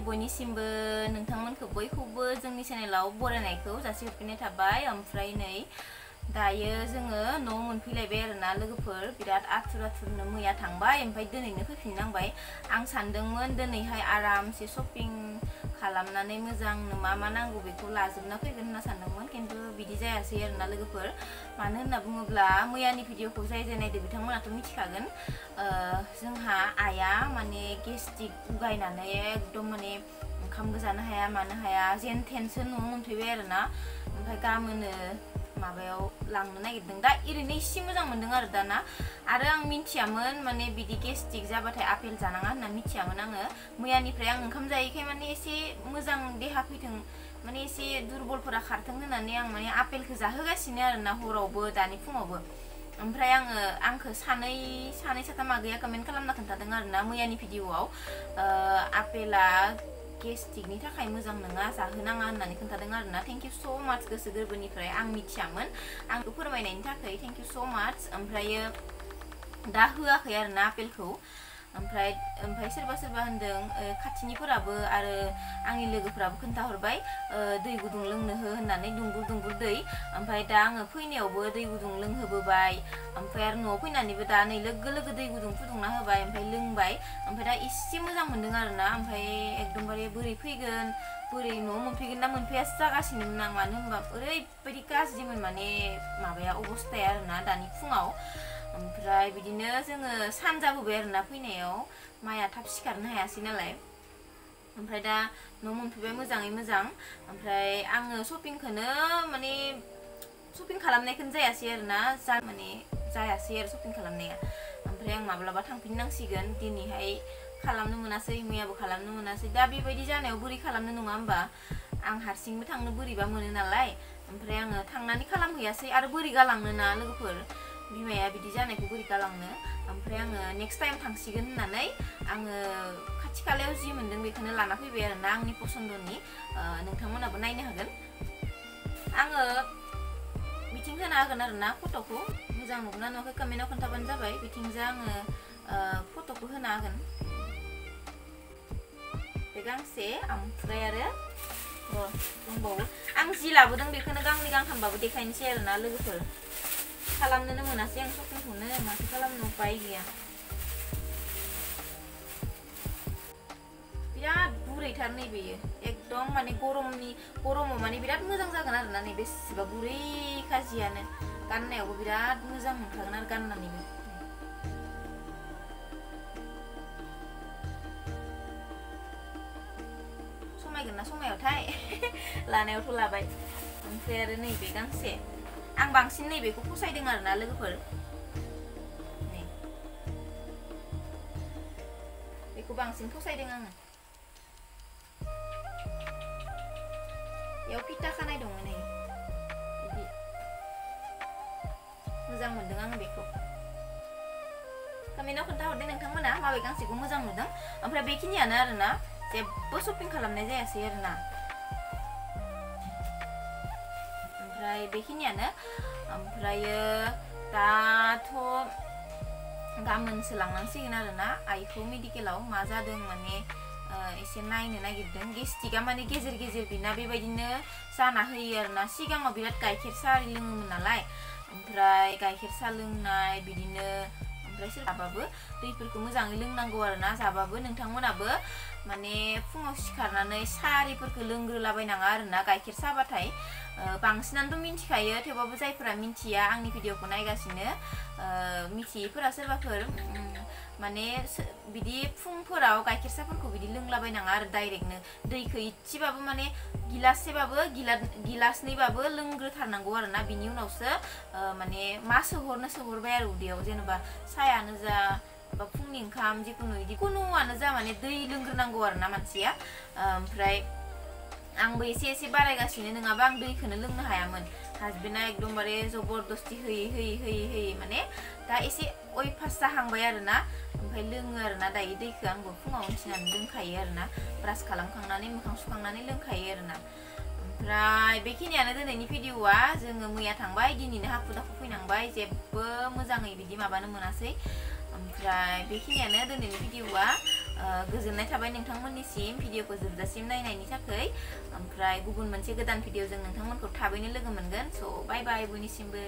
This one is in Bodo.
बयनिसिमबो नोंथांमोनखौ बयखौबो जोंनि चेनेलाव बरायनायखौ जासिहरफिननाय थाबाय। ओमफ्राय नै दायो जोङो न' मोनफैलायबाय आरोना लोगोफोर, बिराद आथुरनो मैया थांबाय ओमफ्राय दिनैनो फैफिननांबाय। आं सानदोंमोन दिनैहाय आरामसे शपिं खालामनानै मोजांनो मा मा नांगौ बेखौ लाजोबना फैगोन होनना सानदोंमोन, खिन्थु बिदि जायासै आरोना लोगोफोर। मानो होनना बुङोब्ला मैयानि भिडिअखौ जाय नायदो बिथांमोनाथ' मिथिखागोन। जोंहा आइया माने गेस्ट्रिक उगायनानै एकदम माने ओंखामबो जानो हाया मानो हाया जेन थेनसो न'आव मोनफैबाय आरोना। ओमफ्राय गाबोनो माबायाव लांनो नागिरदों। दा ओरैनो एसे मोजां मोनदों आरो दाना। आरो आं मिथियामोन माने बिदि गेस्ट्रिक जाबाथाय आपेल जानाङा होनना मिथियामोन आङो। मैयानिफ्राय आं ओंखाम जायैखाय माने एसे मोजां देहा फैथों, माने एसे दुरबलफोरा खारथों होननानै आं माने आपेलखौ जाहोगासिनो आरोना हरावबो दानि फुङावबो। ओमफ्राय आंखौ सानै साथाम आगैया कमेन्ट खालामना खोन्थादों आरोना मैयानि भिडिअआव आपेला गेस्ट्रिकनि थाखाय मोजां नङा जाहोनाङा होननानै खोन्थादों आरोना। थेंक इउ स' माच गोसो गोरबोनिफ्राय, आं मिथियामोन, आंखौ फोरमायनायनि थाखाय थेंक इउ स' माच। ओमफ्रायो दा होआखै आरोना आपेलखौ। ओमफ्राय सोरबा होनदों खाथिनिफोराबो आरो आंनि लोगोफोराबो खोन्थाहरबाय दै गुदुं लोंनो हो होननानै, दुंबुर दै। ओमफ्राय दा आङो फैनायावबो दै गुदुं लोंहोबोबाय। ओमफ्राय आरो न'आव फैनानैबो दा नै लोगो दै गुदुं फुदुंना होबाय, ओमफ्राय लोंबाय। ओमफ्राय दा एसे मोजां मोनदों आरोना। ओमफ्राय एकदमबारे बोरै फैगोन बोरै न'आव मोनफैगोन ना मोनफैयासो जागासिनोमोन आं। मानो होनबा ओरैबायदि गाज्रिमोन माने माबाया अबस्थाया आरोना दानि फुङाव। ओमफ्राय बिदिनो जोङो सान जाबोबाय आरोना फैनायाव, माइया थाब सिखारनो हायासै नालाय। ओमफ्राय दा न' मोनफैबाय मोजाङै मोजां। ओमफ्राय आङो शपिं खालामनायखौनो जायासै आरोना, माने जायासै आरो शपिं खालामनाया। ओमफ्राय आं माब्लाबा थांफिननांसिगोन, दिनैहाय खालामनो मोनासै, मैयाबो खालामनो मोनासै। दा बेबायदि जानायाव बोरै खालामनो नङा होमबा? आं हारसिंबो थांनो बोरैबा मोनो नालाय। ओमफ्राय आङो थांनानै खालामहैयासै, आरो बोरै गालांनो ना लोगोफोर, बिमाया बिदि जानायखौ बोरै गालांनो। ओमफ्राय आङो नेक्स्ट टाइम थांसिगोन होननानै आङो खाथि खालायाव जि मोन्दों बेखौनो लाना फैबाय आरोना, आंनि पसन्दनि। नोंथांमोनाबो नायनो हागोन। आङो बिथिं होना होगोन आरोना फट'खौ, मोजां नुगोना नुवाखै कमेन्टआव खोन्थाबानो जाबाय। बिथिंजा आङो फट'खौ होना होगोन, बे गांसे। ओमफ्राय आरो दंबावो, आं जि लाबोदों बेखौनो गांनै गांथामबाबो देखायनोसै आरोना लोगोफोर। खालामनोनो मोनासै आं शपिंखौनो, माथो खालामनो उपाय गैया। बिराद गुरैथार नैबेयो, एकदम माने गरमाव माने बिराद मोजां जागोन आरोना। नै बेसेबा गुरै खाजियानो, गाननायावबो बिराद मोजां मोनखागोन आरो गाननानैबो। समायगोन ना समायावथाय लानायावथ' लाबाय। ओमफ्राय आरो नैबे गांसे, आं बांसिन नैबेखौ फसायदों आरोना लोगोफोर। बेखौ बांसिन फसायदों आङो। बेयाव फिथा खानाय दङ नै बिदि, मोजां मोनदों आं बेखौ। कमेन्टआव खोन्थाहरदो नोंथांमोना माबे गांसेखौ मोजां नुदों। ओमफ्राय बेखिनियानो आरोना, जेबो शपिं खालामनाय जायासै आरोना। ओमफ्राय बेखिनियानो। ओमफ्रायो दाथ' गाबोनसो लांनांसिगोन आरोना आइखौ मेडिकेलाव। मा जादों माने एसे नायनो नागिरदों। गेस्ट्रिकआ माने गेजेर बिना बेबायदिनो जाना होयो आरोना। सिगाङाव बिराद गाइखेर साहा लोङोमोन नालाय, ओमफ्राय गाइखेर साहा लोंनाय बिदिनो। ओमफ्राय जाबाबो दैफोरखौ मोजाङै लोंनांगौ आरोना। जाबाबो नोंथांमोनाबो माने फुङाव सिखारनानै साहा आरिफोरखौ लोंग्रोलाबायनाङा आरोना गाइखेर साहाबाथाय। बांसिनानोथ' मिथिखायो, थेवबाबो जायफोरा मिथिया आंनि भिडिअखौ नायगासिनो, मिथियैफोरा सोरबाफोर माने बिदि फुंफोराव गाइखेर साहाफोरखौ बिदि लोंलाबायनाङा आरो डाइरेक्टनो। दैखौ इसेबाबो माने गिलासनैबाबो लोंग्रोथारनांगौ आरोना। बिनि उनावसो माने मा सोहरबाय आरो उदैयाव, जेनेबा साहायानो जा बा फुंनि ओंखाम जिखुनुआनो जा माने दै लोंग्रोनांगौ आरोना मानसिया। ओमफ्राय आंबो एसे बारायगासिनो, नङाबा आं दैखौनो लोंनो हायामोन। हासबेन्डआ एकदमबारे जबरदस्ति होयै माने दा एसे अयभास जाहांबाय आरोना। ओमफ्राय लोङो आरोना दायो दैखौ आंबो फुङाव उथिनानै लोंखायो आरोना, ब्रास खालामखांनानै मोखां सुखांनानै लोंखायो आरोना। ओमफ्राय बेखिनियानो दिनैनि भिडिअआ। जोङो मैया थांबाय, दिनैनो हाखु दाखु फैनांबाय, जेबो मोजाङै बिदि माबानो मोनासै। ओमफ्राय बेखिनियानो दिनैनि भिडिअआ। गोजोननाय थाबाय नोंथांमोननिसिम भिडिअखौ जोबजासिम नायनायनि थाखाय ओमफ्राय गुबुन मोनसे गोदान भिडिअजों नोंथांमोनखौ थाबैनो लोगो मोनगोन स' बाय बाय बयनिसिमबो